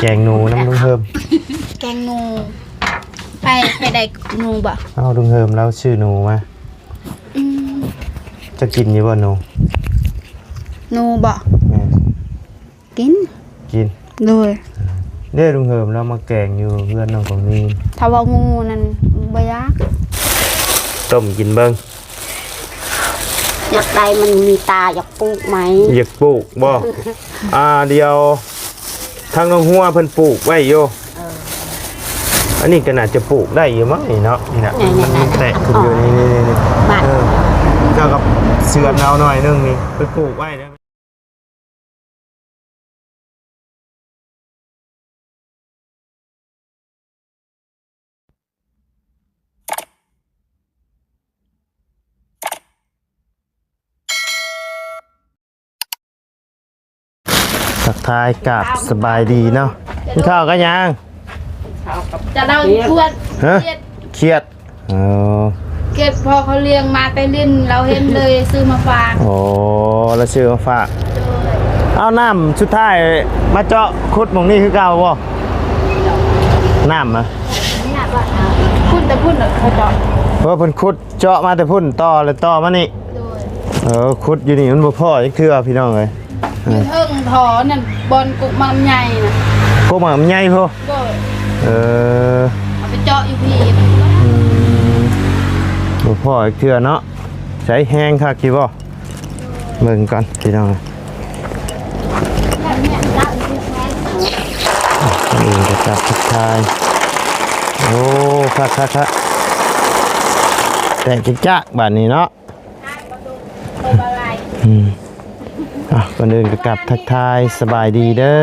ແກງໜູນຳລຸງເຮີມ. ແກງໜູ. ໃຜ ໃຜໄດ້ໜູບໍ່? ເອົາ ລຸງເຮີມລາວຊື້ໜູມາ. ອືມ ຈະກິນຢູ່ບໍ່ໜູ? ໜູບໍ່? ແມ່ນ. ກິນ. ກິນ. ໂດຍ. ເດ້ ລຸງເຮີມລາວມາແກງຢູ່ເຮືອນນ້ອງຂອງນີ. ຖ້າວ່າງູນັ້ນບໍ່ຢາກ. ຕົ້ມກິນເບິ່ງ. ຢາກໄດ້ມັນມີຕາ ຢາກປູກໄໝ? ຢາກປູກບໍ່? ອ່າ ດຽວທາງນ້ອງຫົວເພິ່ນປູກໄວ້ຢູ່. ເອີ ອັນນີ້ກໍໜ້າຈະປູກໄດ້ຢູ່ມັ້ງນີ້ເນາະ. ນີ້ນະ ນີ້ ມັນ ນີ້ ມັນແຕກຂຶ້ນຢູ່. ອໍ ນີ້ ນີ້ ນີ້ ນີ້ ບາດ ເອີ ເຈົ້າກໍເຊືອນເອົາໜ້ອຍໜຶ່ງນີ້ ໄປປູກໄວ້ເດີ. ທັກທາຍກາບສະບາຍດີເນາະ. ກິນເຂົ້າກັບຫຍັງ? ຈະເລົ່າຄຽດ. ຮະ? ຄຽດ. ຄຽດ. ເອີ ເກັບພໍ່ເຂົາລ້ຽງມາແຕ່ຫຼິ້ນ ລາວເຫັນເລີຍຊື້ມາຝາກ. ໂອ້ ລາວຊື້ມາຝາກ. ໂດຍ. ເອົາ ນ້ຳສຸດທ້າຍມາເຈາະຂຸດໝ່ອງນີ້ຄືເກົ່າບໍ່? ນ້ຳນະ? ພຸ້ນ ແຕ່ພຸ້ນເຂົາເຈາະ. ເອີ ເພິ່ນຂຸດເຈາະມາແຕ່ພຸ້ນ ຕໍ່ ແລ້ວຕໍ່ມານີ້. ໂດຍ. ເອີ ຂຸດຢູ່ນີ້ມັນບໍ່ພໍຈັກເທື່ອ ພີ່ນ້ອງເອີຍ. ຢູ່ເທິງທໍ່ນັ້ນ ບ່ອນກົກໝາກລຳໄຍນະ. ກົກໝາກລຳໄຍພຸ້ນ? ໂດຍ. ເອີ ເອົາໄປເຈາະຢູ່ພີ້. ອືມ ບໍ່ພໍອີກເທື່ອເນາະ. ໃຊ້ແຮງຄັກຢູ່ບໍ່? ເບິ່ງກ່ອນພີ່ນ້ອງ. ເອີ ຈະຈັບທັກທາຍ. ໂອ້ ຄັກໆໆ ແຕກຈັກໆ ບາດນີ້ເນາະ. ອືມ ອ່ະ ກ່ອນອື່ນກໍກັບທັກທາຍສະບາຍດີເດີ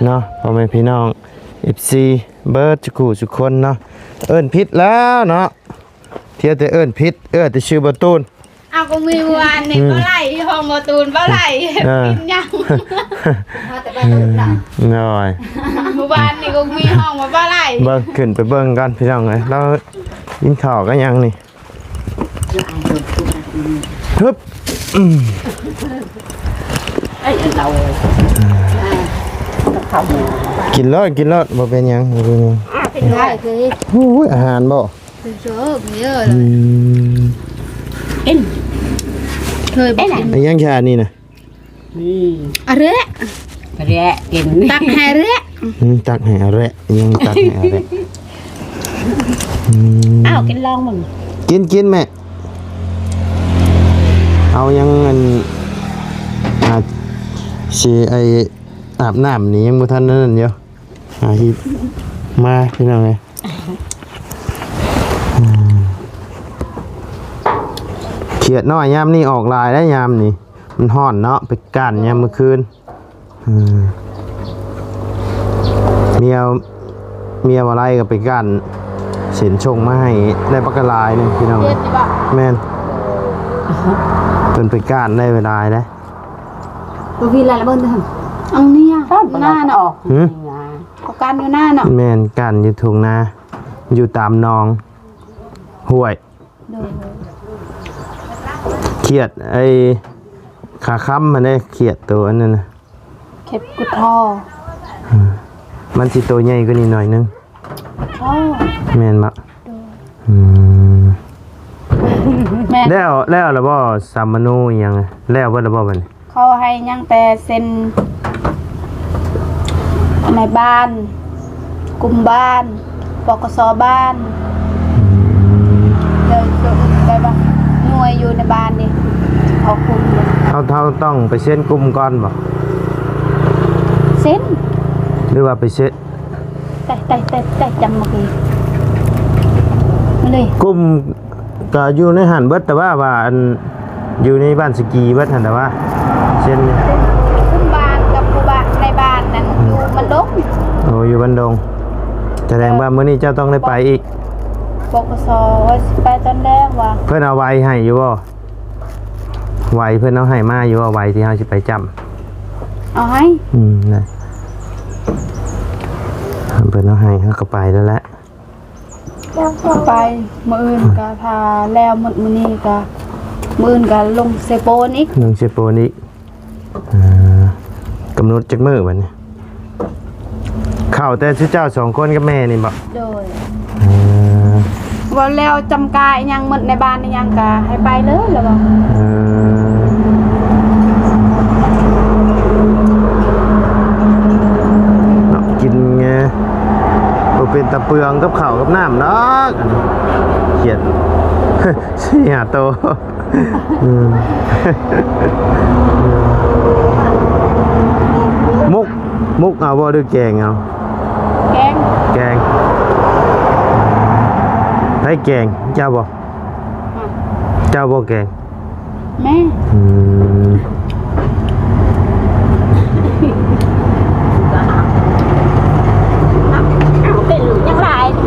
ເນາະ ພໍ່ແມ່ພີ່ນ້ອງ ເອັຟຊີ ເບິດທຸກຜູ້ທຸກຄົນເນາະ. ເອີ້ນຜິດແລ້ວເນາະ ທ່ຽວແຕ່ເອີ້ນຜິດ ເອີ້ນແຕ່ຊື່ບໍ່ຕູນ. ເອົາ ກໍມີວານນີ້ ອືມ ບໍ່ໄດ້ ຫ້ອງບໍ່ຕູນບໍ່ໄດ້. ເອີ ກິນຫຍັງ? ຮອດແຕ່ບ້ານເດີນະ. ໂອ້ຍ ມື້ວານນີ້ກໍມີຫ້ອງວ່າບໍ່ໄດ້. ເບິ່ງ ຂຶ້ນໄປເບິ່ງກ່ອນພີ່ນ້ອງເອີຍ ລາວກິນເຂົ້າກັບຫຍັງນີ້? ຮຶບ ອືມ ກິນໂລດ ກິນໂລດ ບໍ່ເປັນຫຍັງ ບໍ່ເປັນຫຍັງ. ໂອ້ຍ ອາຫານບໍ່? ອືມ ເອີ ເຄີຍບໍ່ກິນ. ອີຫຍັງຊະອັນນີ້ນະ? ອາແລະ ອາແລະ ກິນ ຕັກໃຫ້ອາແລະ. ອືມ ຕັກໃຫ້ອາແລະ ຍັງຕັກໃຫ້ອາແລະ. ອືມ ເອົາ ກິນລອງເບິ່ງ. ກິນ ກິນແມ່. ເອົາ ຍັງອັນ ອາ ຊິໄອ ອາບນ້ຳນີ້ຍັງບໍ່ທັນນັ້ນຢູ່. ຫາທີ່ມາ ພີ່ນ້ອງເອີຍ. ອືມ ຂຽດນ້ອຍຍາມນີ້ອອກຫຼາຍແລ້ວ ຍາມນີ້ມັນຮ້ອນເນາະ ໄປກ້ານຍາມມື້ຄືນ. ອືມ ເມຍ ເມຍບໍ່ໄລ່ກໍໄປກ້ານເສັນສົ່ງມາໃຫ້ໄດ້ບັກຫຼາຍໜຶ່ງ ພີ່ນ້ອງ. ແມ່ນ ເພິ່ນໄປກ້ານໄດ້ຫຼາຍເດ້. ບໍ່ມີລະເບິ່ງເດີ ອັນນີ້ອະ ໜ້າເນາະ. ຫື? ເຂົາກ້ານຢູ່ໜ້າເນາະ. ແມ່ນ ກ້ານຢູ່ທົ່ງນາ ຢູ່ຕາມໜອງຫ້ວຍ. ໂດຍ. ຂຽດໄອ້ຂາຄຳຫັ້ນເດ້ ຂຽດໂຕອັນນັ້ນນະ ຂຽດກຸດທໍ່. ອືມ ມັນຊິໂຕໃຫຍ່ກວ່ານີ້ໜ້ອຍໜຶ່ງ. ອໍ ແມ່ນບໍ່? ໂດຍ. ອືມ ແມ່ນ. ແລ້ວ ແລ້ວລະບໍ່ ສຳມະໂນອີ່ຫຍັງ ແລ້ວເບິດລະບໍ່ບັດນີ້? ເຂົາໃຫ້ຍັງແຕ່ເຊັນໃນບ້ານ, ກຸ່ມບ້ານ, ປກສ ບ້ານ. ອືມ ແບບວ່າໜ່ວຍຢູ່ໃນບ້ານນີ້ ເຂົາຄຸມ. ເຮົາ ເຮົາຕ້ອງໄປເຊັນກຸ່ມກ່ອນບໍ່? ເຊັນ ຫຼືວ່າໄປເຊັນ ແຕ່ ແຕ່ ແຕ່ ແຕ່ຈຳບໍ່ໄດ້ເລີຍ. ກຸ່ມກໍຢູ່ໃນຫັ້ນເບິດ ແຕ່ວ່າ ວ່າອັນຢູ່ໃນບ້ານສະກີເບິດຫັ້ນ ແຕ່ວ່າເຊັ່ນກຸ່ມບ້ານກັບໝູ່ບ້ານໃນບ້ານນັ້ນ ອືມ ຢູ່ບ້ານດົງ. ໂອ້ ຢູ່ບ້ານດົງ. ສະແດງວ່າ ເອີ ມື້ນີ້ເຈົ້າຕ້ອງໄດ້ໄປອີກ. ປກສ ວ່າຊິໄປຕອນແລງວ່າ. ເພິ່ນເອົາໄວໃຫ້ຢູ່ບໍ່? ໄວເພິ່ນເອົາໃຫ້ມາຢູ່ວ່າ ໄວທີ່ເຮົາຊິໄປຈ້ຳ. ເອົາໃຫ້. ອືມ ນະ ເພິ່ນເອົາໃຫ້ ເຮົາກໍໄປແລ້ວແຫຼະ. ໄປ ມື້ອື່ນກໍຖ້າແລ້ວໝົດມື້ນີ້ກໍ ມື້ອື່ນກໍລົງເຊໂປນອີກ. ລົງເຊໂປນອີກ. ອ່າ ກຳນົດຈັກມື້ບັດນີ້? ເຂົ້າແຕ່ຊຸເຈົ້າສອງຄົນກັບແມ່ນີ້ບໍ່? ໂດຍ ເອີ ເວົ້າແລ້ວຈຳກາອີ່ຫຍັງໝົດໃນບ້ານອີ່ຫຍັງກະໃຫ້ໄປເລີຍລະວ່າ ເອີ ເນາະ ກິນແດ່ ບໍ່ເປັນຕາເປືອງກັບເຂົ້າກັບນ້ຳດອກ ຂຽດ ສີ່ຫ້າໂຕ ອືມ ໝົກ ໝົກເອົາບໍ່ ຫຼືແກງເອົາ? ແກງ ແກງ ໃຜແກງ ເຈົ້າບໍ່? ຮະ ເຈົ້າບໍ່ແກງ? ແມ່ ອືມ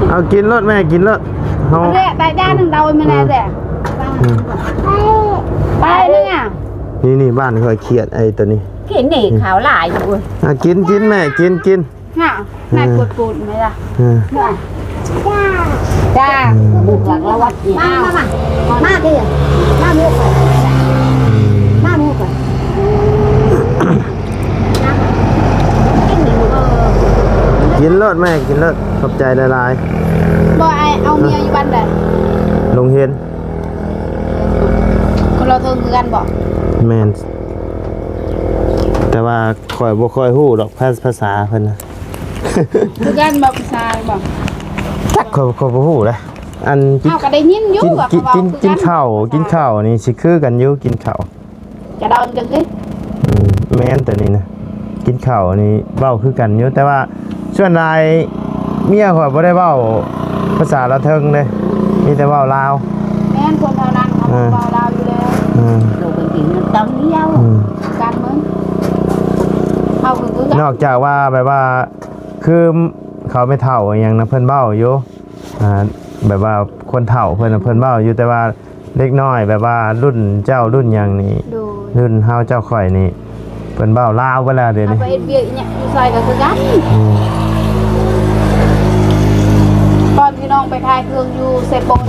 ເອົາກິນໂລດແມ່ ກິນໂລດ ເຮົາ ເອົາເລີຍ ໄປດ້ານໜຶ່ງເອົາມາແດ່ ອືມ ແດ່ ອືມ ໄປໜຶ່ງອະ ນີ້ໆ ບ້ານຂ້ອຍຂຽດໄອ້ໂຕນີ້ ກິນນີ້ ອືມ ຂາວຫຼາຍຢູ່ ອ່ະ ກິນ ກິນແມ່ ກິນ ກິນ ນ່າ ແມ່ ອືມ ປູດໆ ແມ່ລະ ອືມ ຈ້າ ອືມ ບຸກຫຼັກລະວັດນີ້ ມາ ມາ ມາ ມາເດີ ມາໝູ່ຂ້ອຍ ມາໝູ່ຂ້ອຍ ກິນໂລດແມ່ ກິນໂລດ ຂອບໃຈຫຼາຍໆ ບໍ່ ອ້າຍເອົາເມຍຢູ່ບ້ານໃດ? ດົງເຮນ ຄົນລາວເທິງຄືກັນບໍ່? ແມ່ນ ແຕ່ວ່າຂ້ອຍບໍ່ຄ່ອຍຮູ້ດອກ ພາ ພາສາເພິ່ນນະ ຄືກັນບໍ່? ພາສາບໍ່? ຈັກ ຂ້ອຍ ຂ້ອຍບໍ່ຮູ້ເດ້ ອັນ ເຮົາກໍໄດ້ຍິນຢູ່ ກິນ ກິນ ກິນເຂົ້າ ກິນເຂົ້ານີ້ຊິຄືກັນຢູ່ ກິນເຂົ້າ ຈະດອນກັນຕິ ອືມ ແມ່ນ ໂຕນີ້ນະ ກິນເຂົ້ານີ້ເວົ້າຄືກັນຢູ່ ແຕ່ວ່າສ່ວນຫຼາຍເມຍຂ້ອຍບໍ່ໄດ້ເວົ້າພາສາລາວເທິງເດ້ ມີແຕ່ເວົ້າລາວ ແມ່ນ ຄົນເທົ່ານັ້ນເຂົາ ເອີ ເວົ້າລາວຢູ່ແລ້ວ ອືມ ໂລກເປັນຈິງມັນຕ້ອງດຽວ ອືມ ກັນເບິ່ງ ເຮົາກໍຄືກັນ ນອກຈາກວ່າແບບວ່າ ຄືເຂົາແມ່ເຖົ້າອີ່ຫຍັງນະ ເພິ່ນເວົ້າຢູ່ ອ່າ ແບບວ່າຄົນເຖົ້າເພິ່ນນະ ເພິ່ນເວົ້າຢູ່ ແຕ່ວ່າ ເດັກນ້ອຍແບບວ່າລຸ້ນເຈົ້າລຸ້ນຫຍັງນີ້ ໂດຍ ລຸ້ນເຮົາເຈົ້າຂ້ອຍນີ້ ເພິ່ນເວົ້າລາວເບິດແລ້ວດຽວນີ້ ເຮົາໄປເຮັດວຽກອີ່ຫຍັງຢູ່ໃສກໍຄືກັນ ອືມ ຕອນທີ່ນ້ອງໄປຂາຍເຄື່ອງຢູ່ເຊໂປນ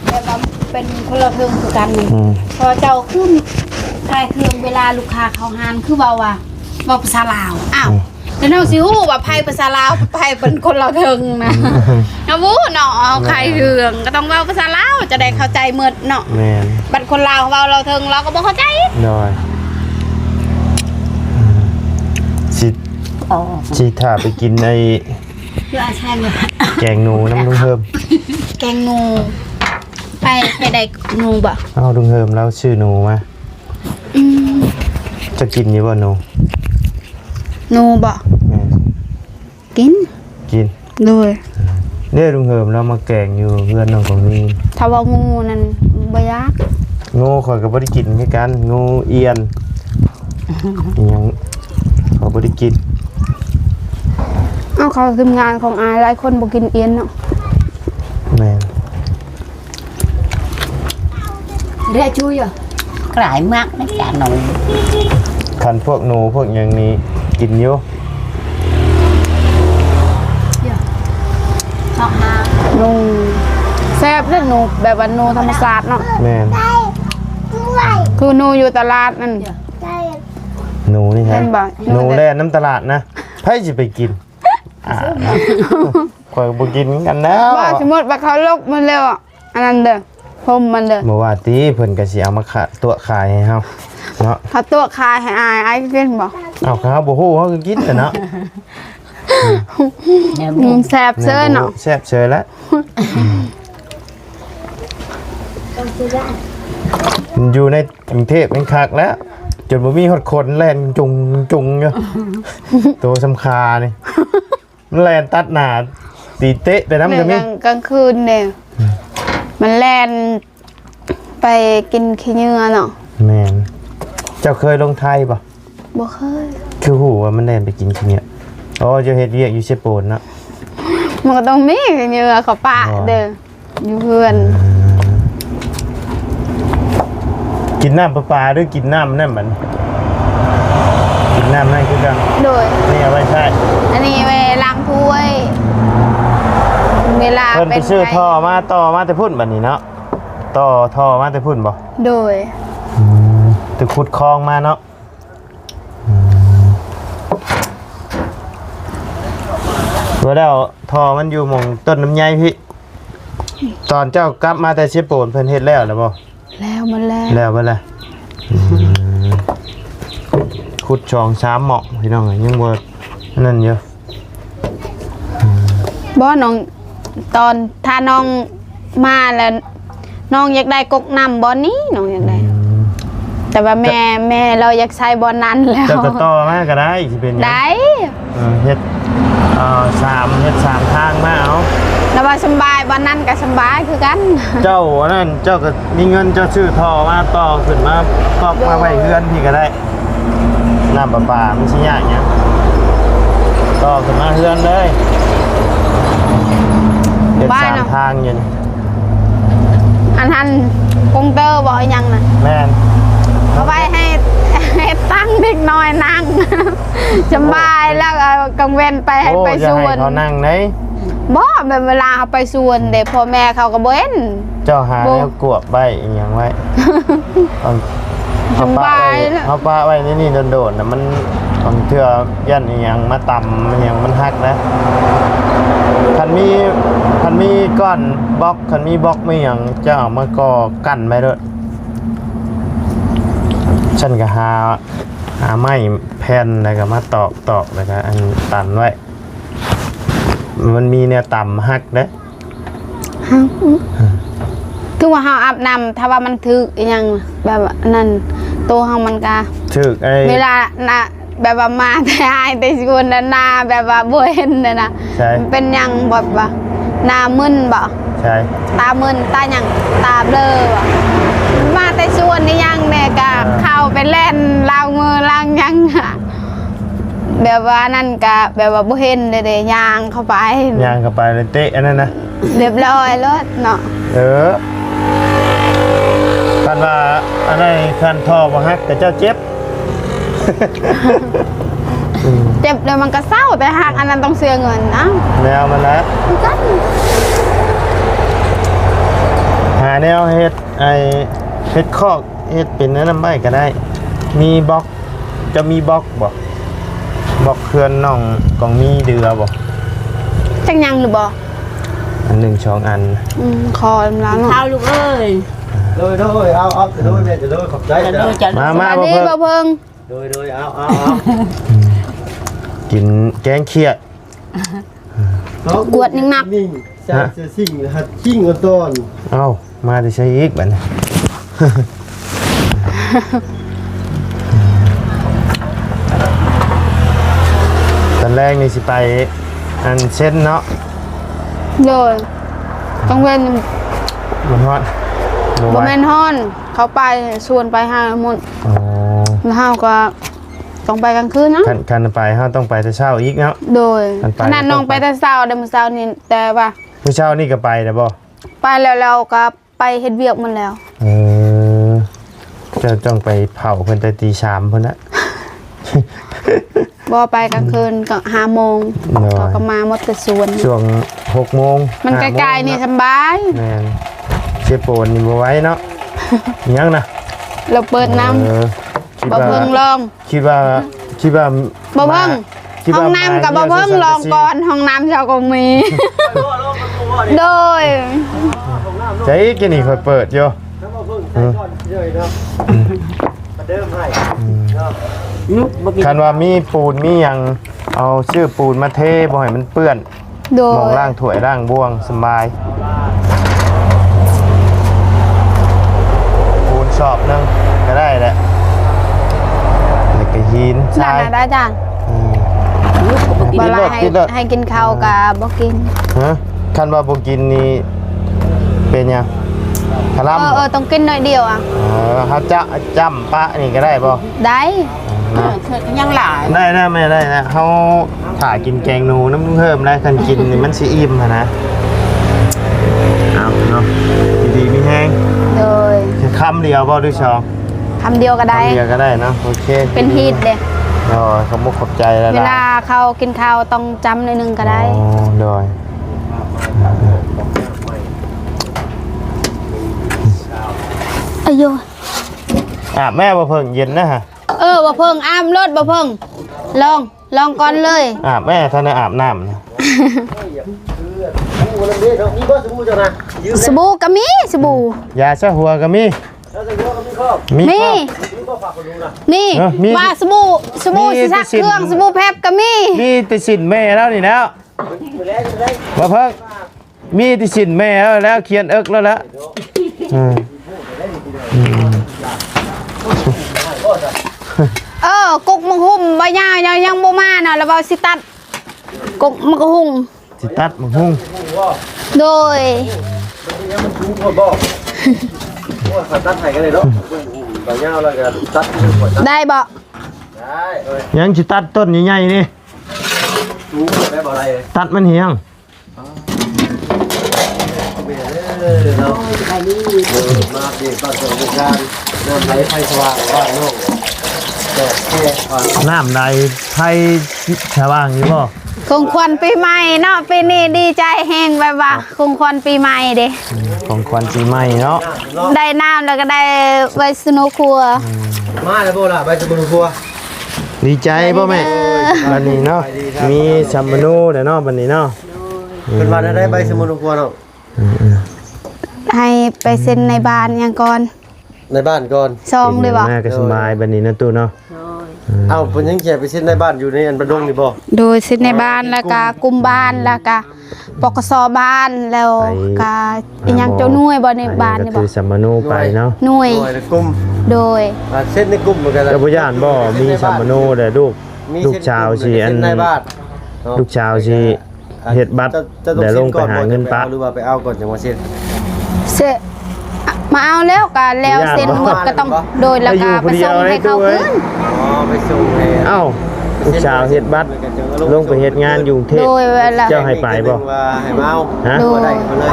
ແບບວ່າເປັນຄົນລະເທິງຄືກັນນີ້ ອືມ ເພາະວ່າເຈົ້າຄືຂາຍເຄື່ອງ ເວລາລູກຄ້າເຂົ້າຮ້ານ ຄືເວົ້າວ່າ ເວົ້າພາສາລາວ ອ້າວ ອືມ ແລ້ວນ້ອງຊິຮູ້ວ່າໃຜພາສາລາວ ໃຜເປັນຄົນລາວເທິງນະ ອືມ ເຮົາຮູ້ເນາະ ເຮົາຂາຍເຄື່ອງກໍຕ້ອງເວົ້າພາສາລາວ ຈະໄດ້ເຂົ້າໃຈໝົດເນາະ ແມ່ນ ບັດຄົນລາວເວົ້າລາວເທິງ ລາວກໍບໍ່ເຂົ້າໃຈ ໂດຍ ອືມ ຊິ ຊິຖ້າໄປກິນໄອ້ ແກງໜູນຳລຸງເຮີມ ແກງໜູ ໄປ ໄປໄດ້ໜູບໍ່? ເອົາ ລຸງເຮີມລາວຊື້ໜູມາ ອືມ ຈະກິນຢູ່ບໍ່ໜູ? ໜູບໍ່? ແມ່ນ ກິນ ກິນ ໂດຍ ເດ້ ລຸງເຮີມລາວມາແກງຢູ່ເຮືອນນ້ອງຂອງນີ້ ຖ້າວ່າງູນັ້ນບໍ່ຢາກ ງູຂ້ອຍກໍບໍ່ໄດ້ກິນຄືກັນ ງູອຽນ ອີ່ຫຍັງ ຂ້ອຍບໍ່ໄດ້ກິນ ເອົາ ເຂົາທີມງານຂອງອ້າຍຫຼາຍຄົນບໍ່ກິນອຽນເນາະ ແມ່ນ ເຣຍຈູຍ ກາຍມາກນະຈາໜູ ຄັນພວກໜູພວກຫຍັງນີ້ກິນຢູ່ ເນາະ ໜູ ແຊບເດ້ ໜູແບບວ່າໜູທຳມະຊາດເນາະ ແມ່ນ ຄືໜູຢູ່ຕະຫຼາດນັ້ນ ໜູນີ້ ເຫັນບໍ່ ໜູແລ່ນນຳຕະຫຼາດນະ ໃຜຊິໄປກິນ? ອ່າ ຂ້ອຍກໍບໍ່ກິນຄືກັນແລ້ວ ວ່າສົມມຸດວ່າເຂົາລົກມັນແລ້ວ ອັນນັ້ນເດີ ພົມມັນເດີ ບໍ່ວ່າຕິ ເພິ່ນກໍຊິເອົາມາຂາຍ ຕົວະຂາຍໃຫ້ເຮົາເນາະ ເຂົາຕົວະຂາຍໃຫ້ອ້າຍ ອ້າຍກິນບໍ່? ເອົ້າ ເຮົາບໍ່ຮູ້ ເຮົາກໍກິນແຫຼະເນາະ ອືມ ແຊບເຊີຍເນາະ ແຊບເຊີຍລະ ຢູ່ໃນກຸງເທບແມ່ນຄັກແລ້ວ ຈົນບໍ່ມີຮອດຄົນແລ່ນຈຸງຈຸງຢູ່ ໂຕສ່ຳຄານີ້ ມັນແລ່ນຕັດໜ້າ ຕີເຕະໄປນຳກໍມີ ແມ່ນ ກາງຄືນນີ້ ອືມ ມັນແລ່ນໄປກິນຂີ້ເຫຍື້ອເນາະ ແມ່ນ ເຈົ້າເຄີຍລົງໄທບໍ່? ບໍ່ເຄີຍ ຄືຮູ້ວ່າມັນແລ່ນໄປກິນຂີ້ເຫຍື້ອ ອໍ ເຈົ້າເຮັດວຽກຢູ່ເຊໂປນເນາະ ມັນກໍຕ້ອງມີຂີ້ເຫຍື້ອເຂົ້າປະເດີ ຢູ່ເຮືອນ ອືມ ກິນນ້ຳປະປາ ຫຼື ກິນນ້ຳນັ້ນບັດນີ້ ກິນນ້ຳນັ້ນຄືກັນ ໂດຍ ນີ້ເອົາໄວ້ໃຊ້ ອັນນີ້ໄວ້ລ້າງຖ້ວຍ ເວລາເພິ່ນໄປຊື້ທໍ່ມາ ຕໍ່ມາແຕ່ພຸ້ນບັດນີ້ເນາະ ຕໍ່ທໍ່ມາແຕ່ພຸ້ນບໍ່? ໂດຍ ອືມ ໄປຂຸດຄອງມາເນາະ. ອືມ ບໍ່ແລ້ວ ທໍ່ມັນຢູ່ໝ່ອງຕົ້ນລຳໄຍພີ້. ຕອນເຈົ້າກັບມາແຕ່ເຊໂປນ ເພິ່ນເຮັດແລ້ວແລ້ວບໍ່? ແລ້ວໝົດແລ້ວ ແລ້ວເບິດແລ້ວ. ອືມ ຂຸດສອງສາມໝ່ອງ ພີ່ນ້ອງ ຍັງບໍ່ນັ້ນຢູ່. ບໍ່ ນ້ອງ ຕອນຖ້ານ້ອງມາແລ້ວ ນ້ອງຢາກໄດ້ກົກນ້ຳບ່ອນນີ້ ນ້ອງຢາກໄດ້. ອືມ ແຕ່ວ່າແມ່ ແມ່ລາວຢາກໃຊ້ບ່ອນນັ້ນແລ້ວ. ເຈົ້າກໍຕໍ່ມາກໍໄດ້ ຊິເປັນຫຍັງ? ໄດ້. ເອີ ເຮັດ ເອີ ສາມ ເຮັດສາມທາງມາເອົາ. ລາວວ່າສຳບາຍ ບ່ອນນັ້ນກໍສຳບາຍຄືກັນ. ເຈົ້າອັນນັ້ນ ເຈົ້າກໍມີເງິນ ເຈົ້າຊື້ທໍ່ມາຕໍ່ຂຶ້ນມາ ຕອກມາໄວ້ເຮືອນພີ້ກໍໄດ້. ນ້ຳປະປາມັນຊິຍາກຫຍັງ ຕໍ່ຂຶ້ນມາເຮືອນເລີຍ. ເຮັດສາມທາງຢູ່ນີ້. ອັນຫັ້ນກົງເຕີບໍ່ ອີຫຍັງນະ? ແມ່ນ. ເອົາໄວ້ໃຫ້ ໃຫ້ຕັ້ງເດັກນ້ອຍນັ່ງ ສະບາຍ. ແລ້ວກໍກາງເວັນໄປໃຫ້ ໂອ້ ໄປສວນ ຢ່າໃຫ້ເຂົານັ່ງເດ້. ບໍ່ ແບບເວລາເຮົາໄປສວນເດ້ ພໍ່ແມ່ເຂົາກໍບໍ່ເຫັນ. ເຈົ້າຫາແນວກວບໄວ້ອີຫຍັງໄວ້. ເອົາ ເອົາປະໄວ້ ເອົາປະໄວ້ໃນນີ້ໂດນໆນະ ມັນບາງເທື່ອຢ້ານອີຫຍັງມາຕຳ ອີຫຍັງມັນຫັກນະ. ຄັນມີ ຄັນມີກ້ອນບລັອກ ຄັນມີບລັອກມີຫຍັງ ເຈົ້າເອົາມາກໍ່ກັ້ນໄວ້ໂລດ. ຊັ້ນກໍຫາ ຫາໄມ້ແຜ່ນ ແລ້ວກໍມາຕອກ ຕອກ ແລ້ວກໍອັນຕັນໄວ້. ມັນມີແນວຕຳຫັກເດ້. ຫັກ ຄືວ່າເຮົາອາບນ້ຳ ຖ້າວ່າມັນຖືກອີຫຍັງ ແບບວ່າອັນນັ້ນ ໂຕເຮົາມັນກະຖືກໄອ້ ເວລານະ ແບບວ່າມາແຕ່ອ້າຍແຕ່ຊວນນະ ໜ້າແບບວ່າບໍ່ເຫັນນະນະ. ໃຊ່. ມັນເປັນຫຍັງ ແບບວ່າໜ້າມຶນບໍ? ໃຊ່. ຕາມຶນ ຕາຫຍັງ ຕາເບລີບໍ? ມາແຕ່ຊວນນີ້ຫຍັງແດ່ກະ ອ່າ ເຂົ້າໄປແລ່ນລ້າງມືລ້າງຫຍັງ. ແບບວ່ານັ້ນກະແບບວ່າບໍ່ເຫັນເດ້ ຍ່າງເຂົ້າໄປ ຍ່າງເຂົ້າໄປເລີຍເຕະອັນນັ້ນນະ ຮຽບຮ້ອຍໂລດເນາະ. ເອີ ຄັນວ່າອັນນັ້ນ ຄັນທໍ່ບໍ່ຫັກກະເຈົ້າເຈັບ. ເຈັບແລ້ວມັນກະເຊົາ ແຕ່ຫາກອັນນັ້ນຕ້ອງເສຍເງິນ. ອ້າວ ແນວມັນນະ ຄືກັນ. ຫາແນວເຮັດ ໄອ້ ເຮັດຄອກ ເຮັດເປັນອັນນັ້ນໄວ້ກໍໄດ້. ມີບລັອກ ເຈົ້າມີບລັອກບໍ່? ບລັອກເຮືອນນ້ອງກອງມີເດືອບໍ່? ຈັກຍັງຫຼືບໍ່? ອັນໜຶ່ງສອງອັນ. ອືມ ຂໍນຳລາວເນາະ ເອົາລູກເອີຍ. ໂດຍ ໂດຍ ເອົາ ເອົາ ໂດຍແມ່ ໂດຍ ຂອບໃຈ. ມາ ມາ ສະບາຍດີ ບໍ່ເພິ່ງ ບໍ່ເພິ່ງ. ໂດຍ ໂດຍ ເອົາ ເອົາ ເອົາ. ກິນແກງຂຽດ ກວດໜຶ່ງໜັກ ນີ້ ໃສ່ເສື້ອຊິງ ຫັດຊິງກ່ອນ. ເອົ້າ ມາແຕ່ໃສອີກບັດນີ້? ຕອນແລກນີ້ຊິໄປອັນເຊັນເນາະ. ໂດຍ ກາງເວັນມັນຮ້ອນ ບໍ່ ບໍ່ແມ່ນຮ້ອນ ເຂົາໄປຊວນໄປຫາໝົດ. ອໍ ແລ້ວເຮົາກໍ ຕ້ອງໄປກາງຄືນນະ. ຄັນ ຄັນໄປເຮົາຕ້ອງໄປແຕ່ເຊົ້າອີກເນາະ. ໂດຍ ຄັນໄປ ຂະໜາດນ້ອງໄປແຕ່ເຊົ້າເດ້ ມື້ເຊົ້ານີ້ ແຕ່ວ່າ ມື້ເຊົ້ານີ້ກໍໄປແລ້ວບໍ່? ໄປແລ້ວ ແລ້ວກໍໄປເຮັດວຽກໝົດແລ້ວ. ເອີ ເຈົ້າຕ້ອງໄປເຜົາເພິ່ນແຕ່ຕີສາມພຸ້ນນະ. ບໍ່ ໄປກາງຄືນກໍຫ້າໂມງ. ໂດຍ ເຂົາກໍມາໝົດແຕ່ສວນ ຊ່ວງຫົກໂມງ ມັນໃກ້ໆນີ້ ຫ້າໂມງເນາະ ສຳບາຍ. ແມ່ນ ເຊໂປນນີ້ບໍ່ໄຫວເນາະ. ຫຍັງນະ? ລາວເປີດນ້ຳ. ເອີ ບໍ່ເພິ່ງລອງ ຄິດວ່າ ຄິດວ່າ ບໍ່ເພິ່ງ ຄິດວ່າ ຫ້ອງນ້ຳກໍບໍ່ເພິ່ງລອງກ່ອນ ຫ້ອງນ້ຳເຈົ້າກໍມີ. ໂດຍ ໃຈກີ້ນີ້ຂ້ອຍເປີດຢູ່. ອືມ ອືມ ຄັນວ່າມີປູນມີຫຍັງ ເອົາຊື້ປູນມາເທ ບໍ່ໃຫ້ມັນເປື້ອນ. ໂດຍ ໝ່ອງລ້າງຖ້ວຍລ້າງບ່ວງສະບາຍ. ປູນສອບໜຶ່ງກໍໄດ້ແຫຼະ ແລ້ວກໍຫີນຊາຍ. ນັ້ນນະ ອາຈານ. ອືມ ບໍ່ລະ ໃຫ້ ໃຫ້ກິນເຂົ້າກໍບໍ່ກິນ. ຮະ? ຄັນວ່າບໍ່ກິນນີ້ເປັນຫຍັງ? ຄະລຳ. ເອີ ເອີ ຕ້ອງກິນໜ້ອຍດຽວອະ. ເອີ ເຮົາຈະຈ້ຳປະນີ້ກໍໄດ້ບໍ່? ໄດ້. ເນາະ ເອີ ຍັງຫຼາຍ. ໄດ້ແລ້ວແມ່ ໄດ້ແລ້ວ. ເຮົາຖ້າກິນແກງໜູນຳລຸງເຮີມໄດ້ ຄັນກິນນີ້ມັນຊິອີ່ມຫັ້ນນະ. ເອົາເນາະ ຢູ່ດີມີແຮງ. ໂດຍ ຄຳດຽວບໍ່ ຫຼືສອງ? ຄຳດຽວກໍໄດ້. ຄຳດຽວກໍໄດ້ເນາະ. ໂອເຄ ເປັນຮີດເດ້. ໂດຍ ຂອບອົກຂອບໃຈຫຼາຍໆ. ເວລາເຂົາກິນເຂົ້າຕ້ອງຈ້ຳໜ້ອຍໜຶ່ງກໍໄດ້. ອໍ ໂດຍ. ອາໂຍ ອາບແມ່ບໍ່ເພິ່ງ ເຢັນນະ. ເອີ ບໍ່ເພິ່ງ ອາບໂລດ ບໍ່ເພິ່ງ ລອງ ລອງກ່ອນເລີຍ. ອາບແມ່ ທັນໄດ້ອາບນ້ຳນະ. ໂອ້ຍ ຢາກເພື່ອນ ໝູ່ນຳເດ້ເນາະ ມີບໍ່ສະບູເຈົ້ານະ? ສະບູກໍມີ ສະບູ ຢາຊະຫົວກໍມີ ຢາຊະຫົວກໍມີຄອບ ມີ ມີ ຄອບ ມີບໍ່ຝາກຄົນລຸງນະ? ນີ້ ເອີ ມີ ວ່າສະບູ ສະບູ ມີ ຊິຊັກເຄື່ອງ ແຕ່ສິ້ນ ສະບູແພັບກໍມີ ມີແຕ່ສິ້ນແມ່ລາວນີ້ແລ້ວ ມື້ແລງ ມື້ແລງ ບໍ່ເພິ່ງ ມີແຕ່ສິ້ນແມ່ແລ້ວ ແລ້ວຂຽນເອິກແລ້ວລະ ອືມ ອືມ ເອີ ກົກໝາກຫຸ່ມໃບຍາວຍັງບໍ່ມານະ ລະວ່າຊິຕັດ ກົກໝາກຫຸ່ງ ຊິຕັດໝາກຫຸ່ງ ໂດຍ ມັນຍັງມັນສູງໂພດບໍ່? ໂອ້ຍ ຂ້ອຍຕັດໃຫ້ກໍໄດ້ດອກ ໃບຍາວແລ້ວກໍຕັດ ໄດ້ບໍ່? ໄດ້ເອີຍ ຍັງຊິຕັດຕົ້ນໃຫຍ່ໆນີ້ ສູງໄດ້ບໍ່ໄດ້ ຕັດມັນເຫຍງ ແມ່ເດີເນາະ ໂອ້ຍ ສະບາຍດີ ເອີ ມາເດກບ້ານເກີດເມືອງການ ນ້ຳໄຫຼໄຟສະຫວ່າງບ້ານນ້ອງ ແດດແທ້ບ້ານ ນ້ຳໄຫຼໄຟສະຫວ່າງຢູ່ບໍ່? ຂອງຂວັນປີໃໝ່ເນາະ ປີນີ້ດີໃຈແຮງ ແບບວ່າຂອງຂວັນປີໃໝ່ເດ້ ອືມ ຂອງຂວັນປີໃໝ່ເນາະ ໄດ້ນ້ຳແລ້ວກໍໄດ້ໃບສະໂນຄົວ ອືມ ມາແລ້ວບໍ່ລະ ໃບສະໂນຄົວ? ດີໃຈບໍ່ແມ່? ເອີ ບັດນີ້ເນາະ ມີສຳມະໂນແລ້ວເນາະ ບັດນີ້ເນາະ ເພິ່ນວ່າໄດ້ໃບສະໂມໂນຄົວເນາະ ອືມ ໃຫ້ໄປເຊັນໃນບ້ານຫຍັງກ່ອນ ໃນບ້ານກ່ອນ ຊອງເລີຍບໍ່? ມາກໍສະບາຍບັດນີ້ເນາະຕູ້ເນາະ ໂດຍ ເອົ້າ ເພິ່ນຍັງຊິໃຫ້ໄປເຊັນໃນບ້ານຢູ່ໃນອັນບ້ານດົງນີ້ບໍ່? ໂດຍ ເຊັນໃນບ້ານ ແລ້ວກໍກຸ່ມບ້ານ ແລ້ວກໍ ປກສ ບ້ານ ແລ້ວກໍ ໄປ ອີຫຍັງ ຫາໝໍ ເຈົ້າໜ່ວຍບໍ່ໃນບ້ານນີ້ບໍ່? ກໍຖືສຳມະໂນໄປເນາະ ໜ່ວຍ ໜ່ວຍ ໜ່ວຍ ແລະ ກຸ່ມ ໂດຍ ອ່າ ເຊັນໃນກຸ່ມມັນກໍໄດ້ ເຈົ້າບໍ່ຢ້ານບໍ່? ມີສຳມະໂນແລ້ວລູກ ມີ ລູກສາວຊິອັນ ເຊັນໃນບ້ານເນາະ ລູກສາວຊິເຮັດບັດ ແລ້ວລົງໄປຫາເງິນປະ ຫຼືວ່າໄປເອົາກ່ອນຈັ່ງວ່າເຊັນ ເຊັນ ມາເອົາແລ້ວກໍແລ້ວເຊັນໝົດກໍຕ້ອງ ໂດຍ ແລ້ວກໍໄປສົ່ງໃຫ້ເຂົາຄືນ ອໍ ໄປສົ່ງໃຫ້ ເອົ້າ ລູກສາວເຮັດບັດ ລົງໄປເຮັດງານຢູ່ກຸງເທບ ໂດຍ ເຈົ້າໃຫ້ໄປບໍ່? ວ່າໃຫ້ມາເອົາ ຮະ ໂດຍ ບໍ່ໄດ້ເຂົາເລີຍ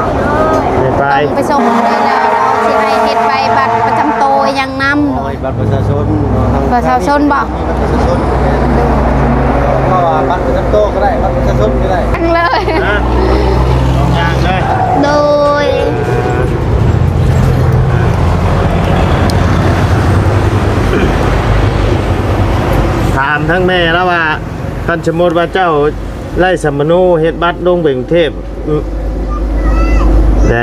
ໃຫ້ໄປ ຕ້ອງໄປສົ່ງໃຫ້ລາວ ລາວຊິໃຫ້ເຮັດໃບບັດປະຈຳໂຕອີຫຍັງນຳ ອໍ ໃຫ້ບັດປະຊາຊົນເນາະ ປະຊາຊົນບໍ່? ບັດປະຊາຊົນ ເພາະວ່າບັດປະຈຳໂຕກໍໄດ້ ບັດປະຊາຊົນກໍໄດ້ ທັງເລີຍ ຮະ ສອງຢ່າງເລີຍ ໂດຍ ຖາມທາງແມ່ລາວວ່າ ຄັນສົມມຸດວ່າເຈົ້າໄດ້ສຳມະໂນເຮັດບັດລົງໄປກຸງເທບ ແຕ່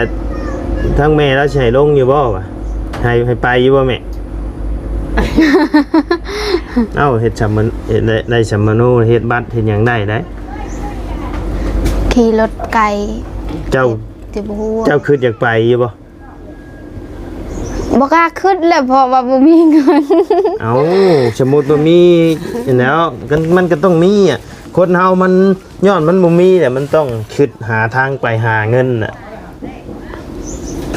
ທາງແມ່ລາວຊິໃຫ້ລົງຢູ່ບໍ່ວະ? ໃຫ້ ໃຫ້ໄປຢູ່ບໍ່ແມ່? ເອົ້າ ເຮັດສຳມະ ເຮັດໄດ້ ໄດ້ສຳມະໂນ ເຮັດບັດເຮັດຫຍັງໄດ້ໄດ໋ ຂີ່ລົດໄກ ເຈົ້າ ເຈັບຫົວ ເຈົ້າຄິດຢາກໄປຢູ່ບໍ່? ບໍ່ກ້າຄິດແຫຼະ ເພາະວ່າບໍ່ມີເງິນ ເອົ້າ ສົມມຸດວ່າມີແລ້ວ ມັນກໍຕ້ອງມີອະ ຄົນເຮົາມັນ ຍ້ອນມັນບໍ່ມີແຫຼະ ມັນຕ້ອງຄິດຫາທາງໄປຫາເງິນນະ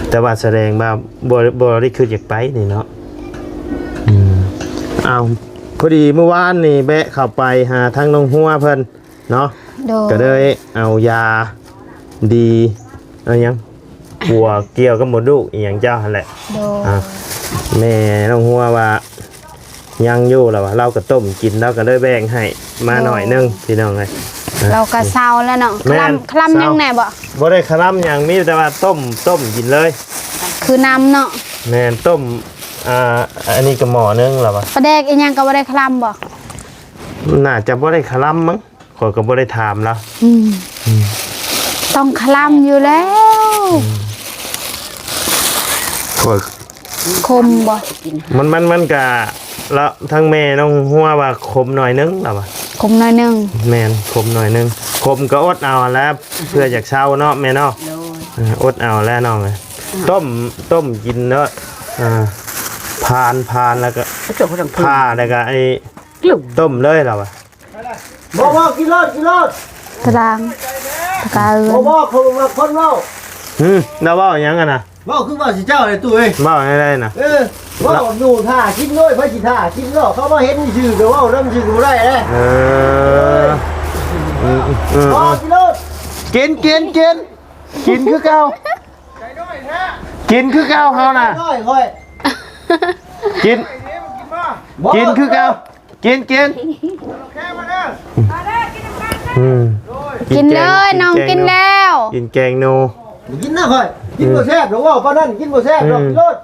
ແຕ່ວ່າສະແດງວ່າບໍ່ ບໍ່ໄດ້ຄິດຢາກໄປນີ້ເນາະ ອືມ ອ້າວ ພໍດີມື້ວານນີ້ແວະເຂົ້າໄປຫາທາງນ້ອງຫົວເພິ່ນເນາະ ໂດຍ ກໍເລີຍເອົາຢາດີ ເອົາຫຍັງ ປົວກ່ຽວກັບມົດລູກອີ່ຫຍັງເຈົ້າຫັ້ນແຫຼະ ໂດຍ ອ່າ ແມ່ນ້ອງຫົວວ່າຍັງຢູ່ ລາວວ່າລາວກໍຕົ້ມກິນ ລາວກໍເລີຍແບ່ງໃຫ້ມາ ໂດຍ ໜ້ອຍໜຶ່ງ ພີ່ນ້ອງເອີຍ ລາວກໍເຊົາແລ້ວເນາະ ແມ່ນ ຄະລຳ ຄະລຳຫຍັງແດ່ບໍ່? ບໍ່ໄດ້ຄະລຳຫຍັງ ມີແຕ່ວ່າຕົ້ມ ຕົ້ມກິນເລີຍ ຄືນ້ຳເນາະ ແມ່ນ ຕົ້ມ ອ່າ ອັນນີ້ກໍໝໍ້ໜຶ່ງ ລາວວ່າ ປາແດກອີ່ຫຍັງກໍບໍ່ໄດ້ຄະລຳບໍ່? ໜ້າຈະບໍ່ໄດ້ຄະລຳມັງ ຂ້ອຍກໍບໍ່ໄດ້ຖາມລາວ ອືມ ອືມ ຕ້ອງຄະລຳຢູ່ແລ້ວ ອືມ ຂ້ອຍ ຂົມບໍ່? ມັນ ມັນ ມັນກະ ລະ ທາງແມ່ນ້ອງຫົວວ່າຂົມໜ້ອຍໜຶ່ງ ລາວວ່າ ຂົມໜ້ອຍໜຶ່ງ ແມ່ນ ຂົມໜ້ອຍໜຶ່ງ ຂົມກໍອົດເອົາຫັ້ນແຫຼະ ເພື່ອຢາກເຊົາເນາະແມ່ເນາະ ໂດຍ ເອີ ອົດເອົາແຫຼະນ້ອງເອີຍ ອືມ ຕົ້ມ ຕົ້ມກິນເນາະ ອ່າ ຜ່ານ ຜ່ານແລ້ວກໍ ເອົາເຈົ້າກໍຕ້ອງ ຜ່າແລ້ວກໍໄອ້ ຕົ້ມເລີຍລາວວ່າ ບໍ່ ບໍ່ ກິນໂລດ ກິນໂລດ ຕາລາງ ຕາກາເອີ ບໍ່ ບໍ່ ເຂົາມັກຄົນເວົ້າ ຫື ລາວເວົ້າຫຍັງຫັ້ນນະ? ເວົ້າຄືເວົ້າຊິເຈົ້າແຫຼະຕູ້ເອີຍ ເວົ້າແນວໃດນະ? ເອີ ເວົ້າຢູ່ຖ້າກິນໂລດ ໃຜຊິຖ້າກິນເນາະ ເຂົາມາເຫັນຊື່ກໍເວົ້ານຳຊື່ກໍບໍ່ໄດ້ເດ້ ເອີ ເອີ ບໍ່ ກິນໂລດ ກິນ ກິນ ກິນ ກິນຄືເກົ່າ ກິນຄືເກົ່າເຮົານະ ນ້ອຍຂ້ອຍ ກິນ ບໍ່ ກິນຄືເກົ່າ ກິນ ກິນ ອືມ ກິນເລີຍ ກິນແກງ ນ້ອງກິນແລ້ວ ກິນແກງໜູ ບໍ່ກິນນະຂ້ອຍ ກິນບໍ່ແຊບດອກ ເວົ້າປານນັ້ນ ກິນບໍ່ແຊບດອກ ອືມ ກິນໂລດ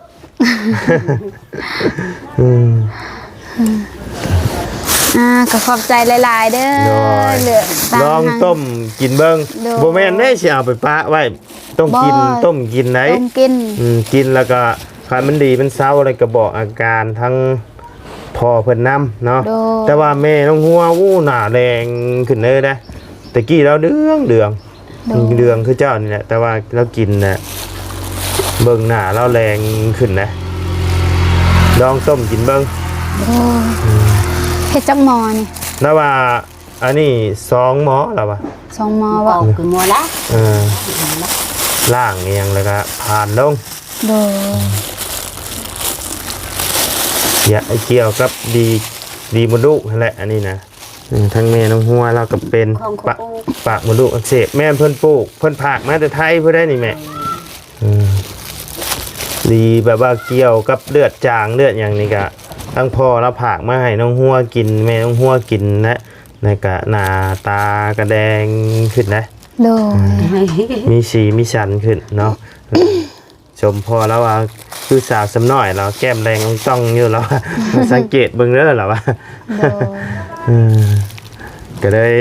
ອືມ ອ່າ ກໍຂອບໃຈຫຼາຍໆເດີ ໂດຍ ເລືອກຕັ້ງ ລອງຕົ້ມກິນເບິ່ງ ໂດຍ ບໍ່ແມ່ນເດ້ຊິເອົາໄປປະໄວ້ ຕ້ອງກິນ ບໍ່ ຕົ້ມກິນໄດ໋ ຕົ້ມກິນ ອືມ ກິນແລ້ວກໍຄັນມັນດີມັນເຊົາ ແລ້ວກໍບອກອາການທາງພໍ່ເພິ່ນນຳເນາະ ໂດຍ ແຕ່ວ່າແມ່ນ້ອງຫົວ ໂອ້ ໜ້າແດງຂຶ້ນເລີຍເດ້ ແຕ່ກີ້ລາວເດືອງໆ ໂດຍ ເຫຼືອງຄືເຈົ້ານີ້ແຫຼະ ແຕ່ວ່າລາວກິນນະ ເບິ່ງໜ້າລາວແລງຂຶ້ນນະ ລອງຕົ້ມກິນເບິ່ງ ໂດຍ ອືມ ເຮັດຈັກໝໍ່ນີ້ ລາວວ່າ ອັນນີ້ສອງໝໍລາວວ່າ ສອງໝໍບໍ່ ອອກຄືໝໍລະ ເອີ ລ້າງອີ່ຫຍັງແລ້ວກໍຜ່ານລົງ ໂດຍ ກຽ ກ່ຽວກັບດີ ດີມົດລູກຫັ້ນແຫຼະ ອັນນີ້ນະ ເອີ ທາງແມ່ນ້ອງຫົວລາວກໍເປັນ ຂອງ ປະ ຂອງ ປາກມົດລູກອັກເສບ ແມ່ນເພິ່ນປູກ ເພິ່ນຝາກມາແຕ່ໄທພຸ້ນໃດ໋ນີ້ແມ່ ເອີ ດີແບບວ່າກ່ຽວກັບເລືອດຈາງເລືອດຫຍັງນີ້ກະ ທາງພໍ່ລາວຝາກມາໃຫ້ນ້ອງຫົວກິນ ແມ່ນ້ອງຫົວກິນນະ ແລ້ວກະໜ້າຕາກະແດງຂຶ້ນນະ ໂດຍ ເອີ ມີສີມີສັນຂຶ້ນເນາະ ຊົມພໍ່ລາວວ່າຄືສາວສ່ຳນ້ອຍ ລາວແກ້ມແດງອອງຕ່ອງຢູ່ ລາວວ່າ ສັງເກດເບິ່ງເດີ ລາວວ່າ ໂດຍ ເອີ ກໍເລີຍ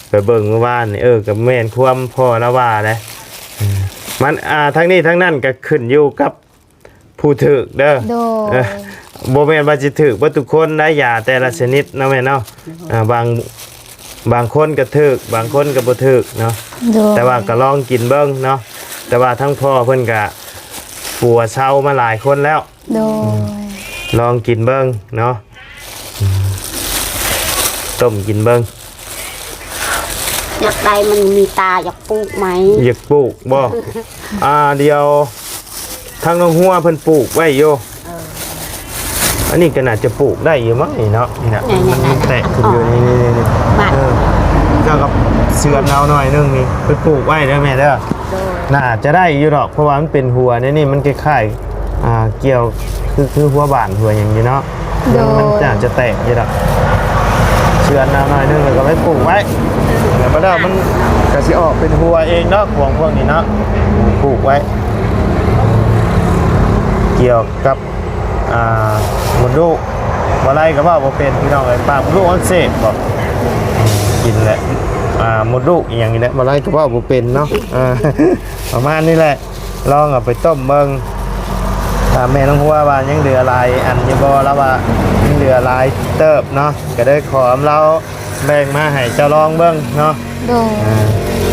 ໄປເບິ່ງມື້ວານນີ້ ເອີ ກໍແມ່ນຄວາມພໍ່ລາວວ່າເດ້ ເອີ ມັນ ອ່າ ທັງນີ້ທັງນັ້ນກໍຂຶ້ນຢູ່ກັບ ຜູ້ຖືກເດີ ໂດຍ ເອີ ບໍ່ແມ່ນວ່າຊິຖືກເບິດທຸກຄົນໄດ໋ ຢາແຕ່ລະຊະນິດເນາະແມ່ເນາະ ໂດຍ ອ່າ ບາງ ບາງຄົນກໍຖືກ ບາງຄົນກໍບໍ່ຖືກເນາະ ໂດຍ ແຕ່ວ່າກໍລອງກິນເບິ່ງເນາະ ແຕ່ວ່າທາງພໍ່ເພິ່ນກໍປົວເຊົາມາຫຼາຍຄົນແລ້ວ ໂດຍ ອືມ ລອງກິນເບິ່ງເນາະ ອືມ ຕົ້ມກິນເບິ່ງ ຢາກໄດ້ມັນມີຕາ ຢາກປູກໄມ້ ຢາກປູກບໍ່? ອ່າ ດຽວທາງນ້ອງຫົວເພິ່ນປູກໄວ້ຢູ່ ເອີ ອັນນີ້ກໍໜ້າຈະປູກໄດ້ຢູ່ມັ້ງນີ້ເນາະ ນີ້ນະ ນີ້ ມັນ ນີ້ ມັນແຕກຂຶ້ນຢູ່ ອໍ ນີ້ ນີ້ ນີ້ ນີ້ ບາດ ເອີ ເຈົ້າກໍເຊືອນເອົາໜ້ອຍໜຶ່ງນີ້ ໄປປູກໄວ້ເດີແມ່ເດີ ໂດຍ ໜ້າຈະໄດ້ຢູ່ດອກ ເພາະວ່າມັນເປັນຫົວໃນນີ້ ມັນຄ້າຍໆ ອ່າ ກ່ຽວ ຄື ຄືຫົວບານຫົວຫຍັງຢູ່ເນາະ ໂດຍ ມັນ ມັນໜ້າຈະແຕກຢູ່ດອກ ເຊືອນເອົາໜ້ອຍໜຶ່ງ ແລ້ວກໍໄປປູກໄວ້ ແລ້ວບັດແລ້ວມັນກໍຊິອອກເປັນຫົວເອງເນາະ ຂອງພວກນີ້ເນາະ ປູກໄວ້ ກ່ຽວກັບ ອ່າ ມົດລູກ ບໍ່ໄລກໍເວົ້າບໍ່ເປັນ ພີ່ນ້ອງເອີຍ ປາກມົດລູກອັກເສບບໍ ກິນແຫຼະ ອ່າ ມົດລູກອີ່ຫຍັງນີ້ແຫຼະ ບໍ່ໄລກໍເວົ້າບໍ່ເປັນເນາະ ອ່າ ປະມານນີ້ແຫຼະ ລອງເອົາໄປຕົ້ມເບິ່ງ ຖ້າແມ່ນ້ອງຫົວວ່າຍັງເຫຼືອຫຼາຍອັນຢູ່ບໍ່ ລາວວ່າຍັງເຫຼືອຫຼາຍເຕີບເນາະ ກໍເລີຍຂໍນຳລາວແບ່ງມາໃຫ້ເຈົ້າລອງເບິ່ງເນາະ ໂດຍ ອ່າ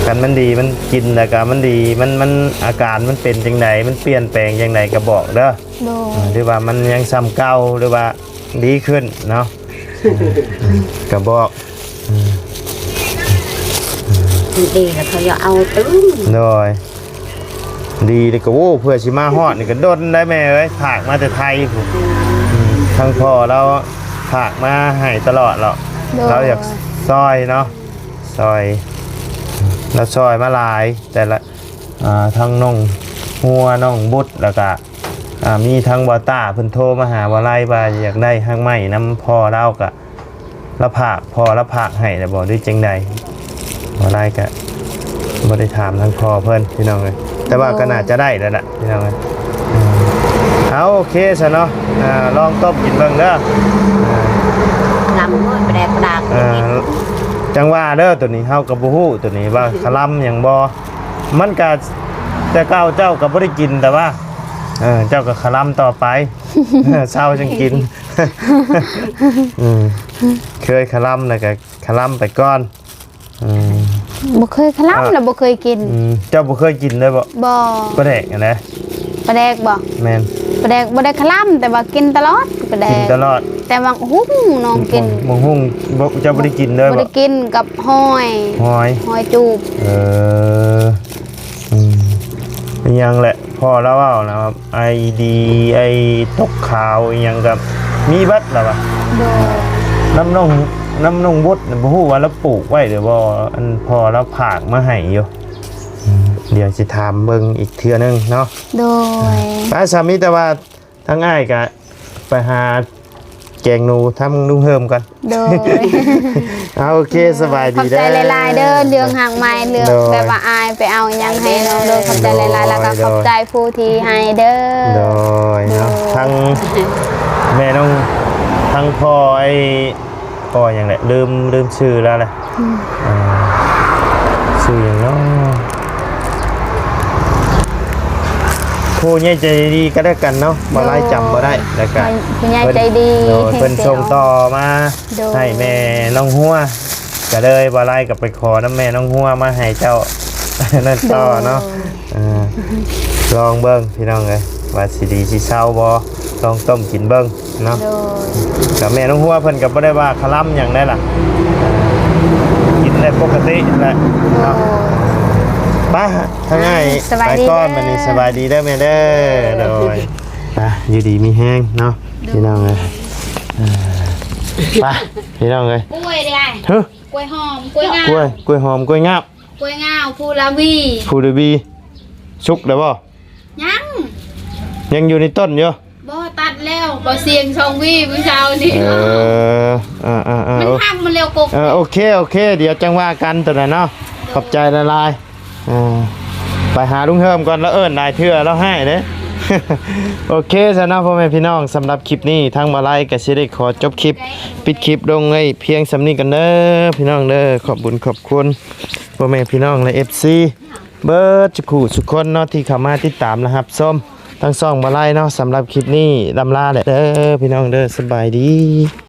ຄັນມັນດີມັນກິນແລ້ວກໍມັນດີ ມັນ ມັນອາການມັນເປັນຈັ່ງໃດ ມັນປ່ຽນແປງຈັ່ງໃດກໍບອກເດີ ໂດຍ ອ່າ ຫຼືວ່າມັນຍັງສ່ຳເກົ່າ ຫຼືວ່າດີຂຶ້ນເນາະ ກໍບອກ ອືມ ດີແລ້ວເຂົາຢາກເອົາຕື່ມ ໂດຍ ດີແລ້ວກໍ ໂອ້ ເພື່ອຊິມາຮອດນີ້ກໍດົນໄດ໋ແມ່ເອີຍ ຝາກມາແຕ່ໄທພຸ້ນ ອືມ ທາງພໍ່ລາວຝາກມາໃຫ້ຕະຫຼອດແລ້ວ ໂດຍ ລາວຢາກຊ່ອຍເນາະ ຊ່ອຍ ລາວຊ່ອຍມາຫຼາຍ ແຕ່ລະ ອ່າ ທັງນ້ອງຫົວ ນ້ອງບຸດ ແລ້ວກະ ອ່າ ມີທັງບ່າວຕ້າເພິ່ນໂທມາຫາບ່າວໄລວ່າຢາກໄດ້ຮາກໄມ້ນຳພໍ່ລາວ ກະລາວຝາກ ພໍ່ລາວຝາກໃຫ້ແລ້ວບໍ່ ຫຼືຈັ່ງໃດ ບ່າວໄລກະບໍ່ໄດ້ຖາມທາງພໍ່ເພິ່ນ ພີ່ນ້ອງເອີຍ ແຕ່ວ່າກໍໜ້າຈະໄດ້ແລ້ວລະ ພີ່ນ້ອງເອີຍ ອືມ ເອົາ ໂອເຄຊະເນາະ ອ່າ ລອງຕົ້ມກິນເບິ່ງເດີ ອ່າ ລຳໂລດ ປາແດກປາດາກ ອ່າ ຈັ່ງວ່າເດີ ໂຕນີ້ເຮົາກໍບໍ່ຮູ້ ໂຕນີ້ວ່າຄະລຳຫຍັງບໍ່ ມັນກະ ແຕ່ເກົ່າເຈົ້າກໍບໍ່ໄດ້ກິນ ແຕ່ວ່າ ເອີ ເຈົ້າກໍຄະລຳຕໍ່ໄປ ເຊົາຈັ່ງກິນ ອືມ ເຄີຍຄະລຳແລ້ວກໍຄະລຳໄປກ່ອນ ອືມ ບໍ່ເຄີຍຄະລຳ ອ່າ ແລ້ວບໍ່ເຄີຍກິນ ອືມ ເຈົ້າບໍ່ເຄີຍກິນເລີຍບໍ່? ບໍ່ ປາແດກຫັ້ນນະ ປາແດກບໍ່? ແມ່ນ ປາແດກບໍ່ໄດ້ຄະລຳ ແຕ່ວ່າກິນຕະຫຼອດປາແດກ ກິນຕະຫຼອດ ແຕ່ໝາກຫຸ່ງນ້ອງກິນ ໝາກຫຸ່ງ ບໍ່ ເຈົ້າບໍ່ໄດ້ກິນເລີຍບໍ່? ບໍ່ໄດ້ກິນກັບຫອຍ ຫອຍ ຫອຍຈູບ ເອີ ອືມ ອີຫຍັງແຫຼະ ພໍ່ລາວເວົ້ານະ ໄອດີ ໄອຕົກຂາວອີຫຍັງກໍມີເບິດລະວ່າ ໂດຍ ນ້ຳນົງ ນ້ຳນົງບົດ ບໍ່ຮູ້ວ່າລາວປູກໄວ້ຫຼືບໍ່ ອັນພໍ່ລາວຝາກມາໃຫ້ຢູ່ ອືມ ດຽວຊິຖາມເບິ່ງອີກເທື່ອໜຶ່ງເນາະ ໂດຍ ອາ ສາມີແຕ່ວ່າ ທາງອ້າຍກະໄປຫາແກງໜູທາງລຸງເຮີມກ່ອນ ໂດຍ ເອົາ ໂອເຄ ໂດຍ ສະບາຍດີເດີ ຂອບໃຈຫຼາຍໆເດີ ເລື່ອງຮາກໄມ້ ເລື່ອງ ໂດຍ ແບບວ່າອ້າຍໄປເອົາຫຍັງໃຫ້ນ້ອງເດີ ຂອບໃຈຫຼາຍໆ ໂດຍ ແລ້ວກໍ ໂດຍ ຂອບໃຈຜູ້ທີ່ໃຫ້ເດີ ໂດຍ ໂດຍ ເນາະ ທາງແມ່ນ້ອງ ທາງພໍ່ໄອ້ ພໍ່ຫຍັງແຫຼະ ລືມ ລືມຊື່ລາວແຫຼະ ອືມ ອ່າ ຊື່ຫຍັງເນາະ ຜູ້ໃຫຍ່ໃຈດີກໍແລ້ວກັນເນາະ ບໍ່ຫຼາຍຈຳບໍ່ໄດ້ ແລ້ວກໍ ຜູ້ໃຫຍ່ໃຈດີ ເພິ່ນ ໂດຍ ເພິ່ນສົ່ງຕໍ່ມາ ໂດຍ ໃຫ້ແມ່ນ້ອງຮົວ ກໍເລີຍບໍ່ຫຼາຍກໍໄປຂໍນຳແມ່ນ້ອງຮົວມາໃຫ້ເຈົ້າ ນັ້ນຕໍ່ເນາະ ໂດຍ ອ່າ ລອງເບິ່ງພີ່ນ້ອງເອີຍ ວ່າຊິດີຊິເຊົາບໍ່ ລອງຕົ້ມກິນເບິ່ງເນາະ ໂດຍ ກໍແມ່ນ້ອງຮົວເພິ່ນກໍບໍ່ໄດ້ວ່າຄະລຳຫຍັງໄດ໋ລະ ອ່າ ກິນໄດ້ປົກກະຕິຫັ້ນແຫຼະເນາະ ໂດຍ ໄປທາງອ້າຍ ສະບາຍດີ ໄປກ່ອນ ເດີ ບັດນີ້ ສະບາຍດີເດີແມ່ເດີ ໂດຍ ໂດຍ ໄປ ຢູ່ດີມີແຮງເນາະ ໂດຍ ພີ່ນ້ອງເອີຍ ອ່າ ໄປ ພີ່ນ້ອງເອີຍ ກ້ວຍເດ້ອ້າຍ ຮະ ກ້ວຍຫອມ ກ້ວຍງາວ ກ້ວຍ ກ້ວຍຫອມ ກ້ວຍງາວ ກ້ວຍງາວ ພູລາວີ ພູລາວີ ສຸກແລ້ວບໍ່? ຍັງ ຍັງຢູ່ໃນຕົ້ນຢູ່ ບໍ່ ຕັດແລ້ວ ບໍ່ ສຽງສອງຫວີມື້ເຊົ້ານີ້ ເອີ ອ່າໆໆ ມັນ ໂອ ຫັກມັນແລ້ວກົກ ເອີ ໂອເຄ ໂອເຄ ດຽວຈັ່ງວ່າກັນຕົວນັ້ນເນາະ ໂດຍ ຂອບໃຈຫຼາຍໆ ອ່າ ໄປຫາລຸງເຮີມກ່ອນ ລາວເອີ້ນຫຼາຍເທື່ອລາວຮ້າຍເດ້ ໂອເຄຊະເນາະ ພໍ່ແມ່ພີ່ນ້ອງ ສຳລັບຄລິບນີ້ ທາງບ່າວໄລກໍຊິໄດ້ຂໍຈົບຄລິບ ປິດຄລິບລົງໄວ້ພຽງສ່ຳນີ້ກ່ອນເດີ ພີ່ນ້ອງເດີ ຂອບບຸນຂອບຄຸນ ພໍ່ແມ່ພີ່ນ້ອງ ແລະ ເອັຟຊີ ເບິດສຸຂູສຸຄົນເນາະ ທີ່ເຂົ້າມາຕິດຕາມ ແລະ ຮັບຊົມທາງຊ່ອງບ່າວໄລເນາະ ສຳລັບຄລິບນີ້ ລ່ຳລາແຫຼະເດີ ພີ່ນ້ອງເດີ ສະບາຍດີ.